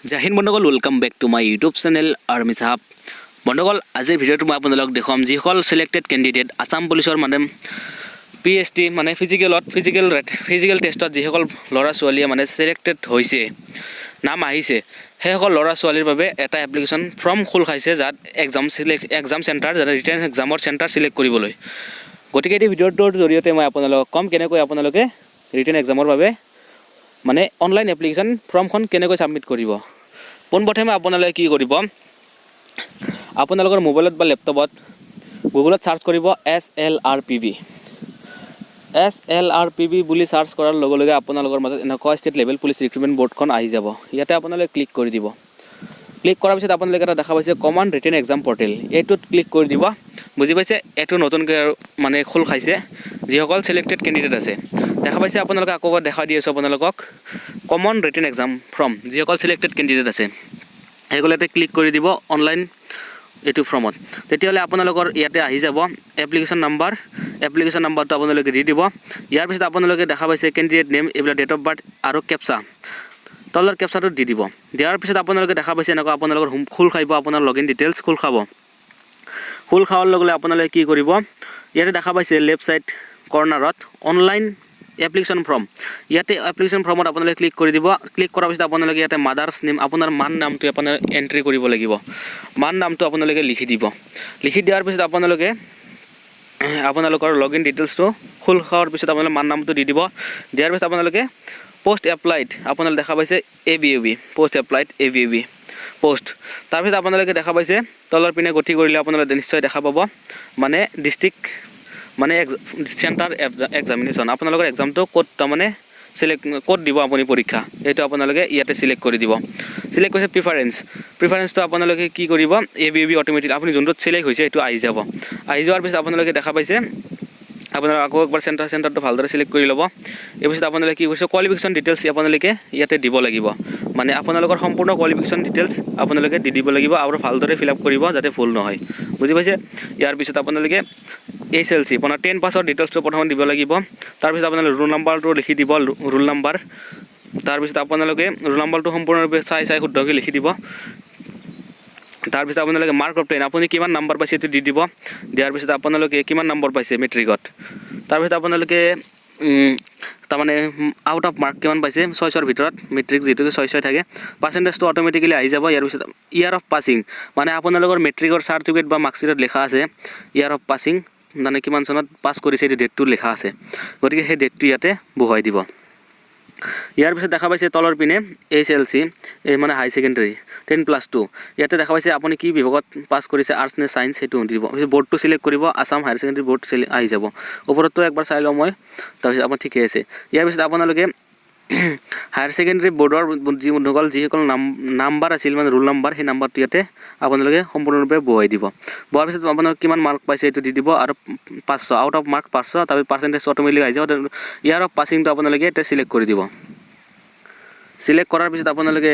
জয় হিন্দ বন্ধুসকল, welcome back to my YouTube channel army চাহাব। বন্ধুসকল, আজিৰ ভিডিঅ'টো মই আপোনালোকক দেখুৱাম যিসকল চিলেক্টেড কেণ্ডিডেট আছাম পুলিচৰ মানে পিএছটি মানে ফিজিকেলত ফিজিকেল ফিজিকেল টেষ্টত যিসকল ল'ৰা ছোৱালীয়ে মানে চিলেক্টেড হৈছে, নাম আহিছে, সেইসকল ল'ৰা ছোৱালীৰ বাবে এটা এপ্লিকেশ্যন ফৰ্ম খোল খাইছে, যাত এক্সাম চিলেক্ট এক্সাম চেণ্টাৰ, যাতে ৰিটেন এক্সামৰ চেণ্টাৰ চিলেক্ট কৰিবলৈ। গতিকে এই ভিডিঅ'টোৰ জৰিয়তে মই আপোনালোকক ক'ম কেনেকৈ আপোনালোকে ৰিটেন এক্সামৰ বাবে মানে অনলাইন এপ্লিকেশ্যন ফৰ্মখন কেনেকৈ ছাবমিট কৰিব। পোনপ্ৰথমে আপোনালোকে কি কৰিব? আপোনালোকৰ মোবাইলত বা লেপটপত গুগলত চাৰ্চ কৰিব S L R P B. S L R P B বুলি চাৰ্চ কৰাৰ লগে লগে আপোনালোকৰ মাজত এনেকুৱা ষ্টেট লেভেল পুলিচ ৰিক্ৰুটমেণ্ট বৰ্ডখন আহি যাব। ইয়াতে আপোনালোকে ক্লিক কৰি দিব। ক্লিক কৰাৰ পিছত আপোনালোকে এটা দেখা পাইছে কমন ৰিটেন এক্সাম পৰ্টেল, এইটোত ক্লিক কৰি দিব। বুজি পাইছে? এইটো নতুনকৈ আৰু মানে খোল খাইছে যিসকল চিলেক্টেড কেণ্ডিডেট আছে। দেখা পাইছে আপোনালোকে? আকৌ এবাৰ দেখা দি আছোঁ আপোনালোকক। কমন ৰিটেন এক্সাম ফৰ্ম, যিসকল চিলেক্টেড কেণ্ডিডেট আছে, সেইসকলে ইয়াতে ক্লিক কৰি দিব অনলাইন এইটো ফৰ্মত। তেতিয়াহ'লে আপোনালোকৰ ইয়াতে আহি যাব এপ্লিকেশ্যন নাম্বাৰ। এপ্লিকেশ্যন নাম্বাৰটো আপোনালোকে দি দিব। ইয়াৰ পিছত আপোনালোকে দেখা পাইছে কেণ্ডিডেট নেম, এইবিলাক ডেট অফ বাৰ্থ আৰু কেপচা, তলৰ কেপচাটো দি দিব। দিয়াৰ পিছত আপোনালোকে দেখা পাইছে এনেকুৱা আপোনালোকৰ হোম খোল খাব, আপোনাৰ লগ ইন ডিটেইলছ খোল খাব। খোল খোৱাৰ লগে লগে আপোনালোকে কি কৰিব? ইয়াতে দেখা পাইছে লেফ্ট ছাইড কৰ্ণাৰত অনলাইন এপ্লিকেশ্যন ফৰ্ম। ইয়াতে এপ্লিকেশ্যন ফৰ্মত আপোনালোকে ক্লিক কৰি দিব। ক্লিক কৰাৰ পিছত আপোনালোকে ইয়াতে মাদাৰ্ছ নেম, আপোনাৰ মান নামটো আপোনাৰ এণ্ট্ৰি কৰিব লাগিব। মান নামটো আপোনালোকে লিখি দিব। লিখি দিয়াৰ পিছত আপোনালোকে আপোনালোকৰ লগ ইন ডিটেইলছটো খোল খোৱাৰ পিছত আপোনালোকে মান নামটো দি দিব। দিয়াৰ পিছত আপোনালোকে পষ্ট এপ্লাইড, আপোনালোকে দেখা পাইছে A B U B post, applied A B U B post. তাৰপিছত আপোনালোকে দেখা পাইছে তলৰ পিনে গতি কৰিলে আপোনালোকে নিশ্চয় দেখা পাব মানে ডিষ্ট্ৰিক্ট, মানে চেণ্টাৰ এক্সামিনেশ্যন। আপোনালোকৰ এক্সামটো ক'ত, তাৰমানে চিলেক্ট ক'ত দিব আপুনি পৰীক্ষা, সেইটো আপোনালোকে ইয়াতে চিলেক্ট কৰি দিব। চিলেক্ট কৰিছে। প্ৰিফাৰেঞ্চ, প্ৰিফাৰেঞ্চটো আপোনালোকে কি কৰিব? A B U B automatic আপুনি যোনটোত চিলেক্ট হৈছে, সেইটো আহি যাব। আহি যোৱাৰ পিছত আপোনালোকে দেখা পাইছে, আপোনালোকে আকৌ একবাৰ চেণ্টাৰটো ভালদৰে চিলেক্ট কৰি ল'ব। ইয়াৰ পিছত আপোনালোকে কি কৈছে, কোৱালিফিকেশ্যন ডিটেইলছ আপোনালোকে ইয়াতে দিব লাগিব। মানে আপোনালোকৰ সম্পূৰ্ণ কোৱালিফিকেশ্যন ডিটেইলছ আপোনালোকে দি দিব লাগিব আৰু ভালদৰে ফিল আপ কৰিব যাতে ভুল নহয়। বুজি পাইছে? ইয়াৰ পিছত আপোনালোকে এইচ এল চি, আপোনাৰ 10 পাছৰ ডিটেইলছটো প্ৰথমত দিব লাগিব। তাৰপিছত আপোনালোকে ৰোল নাম্বাৰটো লিখি দিব, ৰোল নাম্বাৰ। তাৰপিছত আপোনালোকে ৰোল নাম্বাৰটো সম্পূৰ্ণৰূপে চাই চাই শুদ্ধকৈ লিখি দিব। তাৰপিছত আপোনালোকে মাৰ্ক অফ 10, আপুনি কিমান নাম্বাৰ পাইছে সেইটো দি দিব। দিয়াৰ পিছত আপোনালোকে কিমান নম্বৰ পাইছে মেট্ৰিকত। তাৰপিছত আপোনালোকে তাৰমানে আউট অফ মাৰ্ক কিমান পাইছে, 600ৰ ভিতৰত, মেট্ৰিক যিটো 600 থাকে, পাৰ্চেণ্টেজটো অট'মেটিকেলি আহি যাব। ইয়াৰ পিছত ইয়াৰ অফ পাছিং, মানে আপোনালোকৰ মেট্ৰিকৰ চাৰ্টিফিকেট বা মাৰ্কশ্বিটত লিখা আছে ইয়াৰ অফ পাছিং, মানে কিমান চনত পাছ কৰিছে, এইটো ডেটটো লিখা আছে। গতিকে সেই ডেটটো ইয়াতে বহুৱাই দিব। ইয়াৰ পিছত দেখা পাইছে তলৰ পিনে এইচ এল চি, এই মানে হাই ছেকেণ্ডেৰী 10+2। ইয়াতে দেখা পাইছে আপুনি কি বিভাগত পাছ কৰিছে, আৰ্টছ নে ছায়েন্স, সেইটো দিব। পিছত বৰ্ডটো চিলেক্ট কৰিব, Assam higher secondary board select আহি যাব। ওপৰতটো একবাৰ চাই লওঁ মই। তাৰপিছত আপোনাৰ ঠিকে আছে। ইয়াৰ পিছত আপোনালোকে হায়াৰ ছেকেণ্ডেৰী বৰ্ডৰ যি বন্ধুসকল যিসকল নাম্বাৰ আছিল, মানে ৰোল নাম্বাৰ, সেই নাম্বাৰটো ইয়াতে আপোনালোকে সম্পূৰ্ণৰূপে বহুৱাই দিব। বহোৱাৰ পিছত আপোনালোকে কিমান মাৰ্ক পাইছে এইটো দি দিব আৰু 500 আউট অফ মাৰ্ক 500। তাৰপিছত পাৰ্চেণ্টেজ অট'মেটিক আহি যাব। ইয়াৰ অফ পাছিংটো আপোনালোকে ইয়াতে চিলেক্ট কৰি দিব। চিলেক্ট কৰাৰ পিছত আপোনালোকে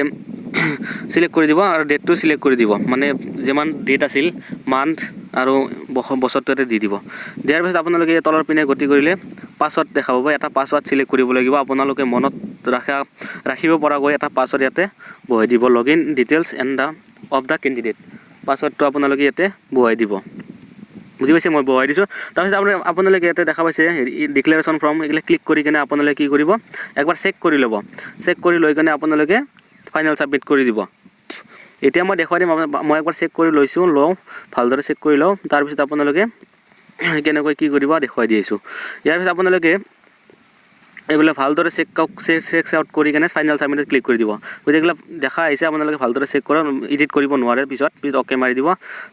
চিলেক্ট কৰি দিব আৰু ডেটটো চিলেক্ট কৰি দিব, মানে যিমান ডেট আছিল, মান্থ আৰু বছৰটো ইয়াতে দি দিব। দিয়াৰ পিছত আপোনালোকে তলৰ পিনে গতি কৰিলে পাছৱৰ্ড দেখা পাব। এটা পাছৱৰ্ড চিলেক্ট কৰিব লাগিব। আপোনালোকে মনত ৰাখিব পৰাকৈ এটা পাছৱৰ্ড ইয়াতে বহুৱাই দিব। Log in details and the of the candidate, পাছৱৰ্ডটো আপোনালোকে ইয়াতে বহুৱাই দিব। বুজি পাইছে? মই বহুৱাই দিছোঁ। তাৰপিছত আপোনালোকে ইয়াতে দেখা পাইছে হেৰি ডিক্লেৰেশ্যন ফৰ্ম, এইবিলাক ক্লিক কৰি কেনে আপোনালোকে কি কৰিব? একবাৰ চেক কৰি ল'ব। চেক কৰি লৈ কেনে আপোনালোকে ফাইনেল ছাবমিট কৰি দিব। এতিয়া মই দেখুৱাই দিম। মই একবাৰ চেক কৰি লৈছোঁ, লওঁ, ভালদৰে চেক কৰি লওঁ। তাৰপিছত আপোনালোকে কেনেকৈ কি কৰিব দেখুৱাই দি আছোঁ। ইয়াৰ পিছত আপোনালোকে এইবিলাক ভালদৰে চেক চেক চেক আউট কৰি কেনে ফাইনেল ছাবমিটত ক্লিক কৰি দিব। গতিকে এইবিলাক দেখা আহিছে, আপোনালোকে ভালদৰে চেক কৰক, এডিট কৰিব নোৱাৰে পিছত। পিছত অ'কে মাৰি দিব।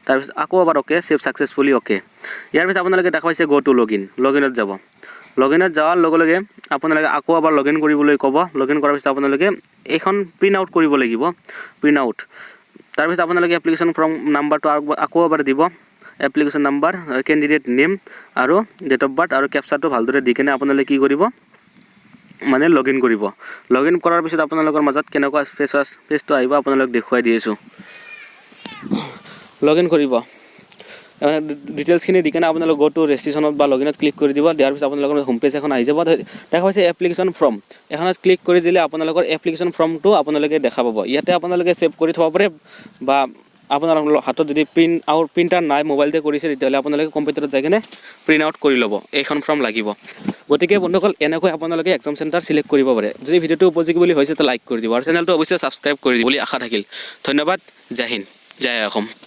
তাৰপিছত আকৌ এবাৰ অ'কে, ছেভ ছাকচেছফুলি, অ'কে। ইয়াৰ পিছত আপোনালোকে দেখা পাইছে গ' টু লগ ইন, লগ ইনত যাব। লগ ইনত যোৱাৰ লগে লগে আপোনালোকে আকৌ এবাৰ লগ ইন কৰিবলৈ ক'ব। লগ ইন কৰাৰ পিছত আপোনালোকে এইখন প্ৰিণ্ট আউট কৰিব লাগিব, প্ৰিণ্ট আউট। তাৰপিছত আপোনালোকে এপ্লিকেশ্যন ফৰ্ম নাম্বাৰটো আকৌ এবাৰ দিব, এপ্লিকেশ্যন নাম্বাৰ, কেণ্ডিডেট নেম আৰু ডেট অফ বাৰ্থ আৰু কেপচাটো ভালদৰে দি কেনে আপোনালোকে কি কৰিব? মানে লগ ইন কৰিব। লগ ইন কৰাৰ পিছত আপোনালোকৰ মাজত কেনেকুৱা পেজটো আহিব, আপোনালোক দেখুৱাই দি আছোঁ। লগ ইন কৰিব। ডিটেইলছখিনি দি কেনে আপোনালোক গ' টু ৰেজিষ্ট্ৰেশ্যনত বা লগ ইনত ক্লিক কৰি দিব। দিয়াৰ পিছত আপোনালোকৰ হোম পেজ এখন আহি যাব। দেখা পাইছে এপ্লিকেশ্যন ফৰ্ম, এখনত ক্লিক কৰি দিলে আপোনালোকৰ এপ্লিকেশ্যন ফৰ্মটো আপোনালোকে দেখা পাব। ইয়াতে আপোনালোকে ছেভ কৰি থ'ব পাৰে বা আপোনালোকৰ হাতত যদি প্ৰিণ্ট আউট প্ৰিণ্টাৰ নাই, মোবাইলতে কৰিছে, তেতিয়াহ'লে আপোনালোকে কম্পিউটাৰত যাই কেনে প্ৰিণ্ট আউট কৰি ল'ব। এইখন ফৰ্ম লাগিব। গতিকে বন্ধুসকল, এনেকৈ আপোনালোকে এক্সাম চেণ্টাৰ চিলেক্ট কৰিব পাৰে। যদি ভিডিঅ'টো উপযোগী বুলি হৈছে, তো লাইক কৰি দিব আৰু চেনেলটো অৱশ্যে ছাবস্ক্ৰাইব কৰি দিব বুলি আশা থাকিল। ধন্যবাদ। জয় হিন্দ, জয় অসম।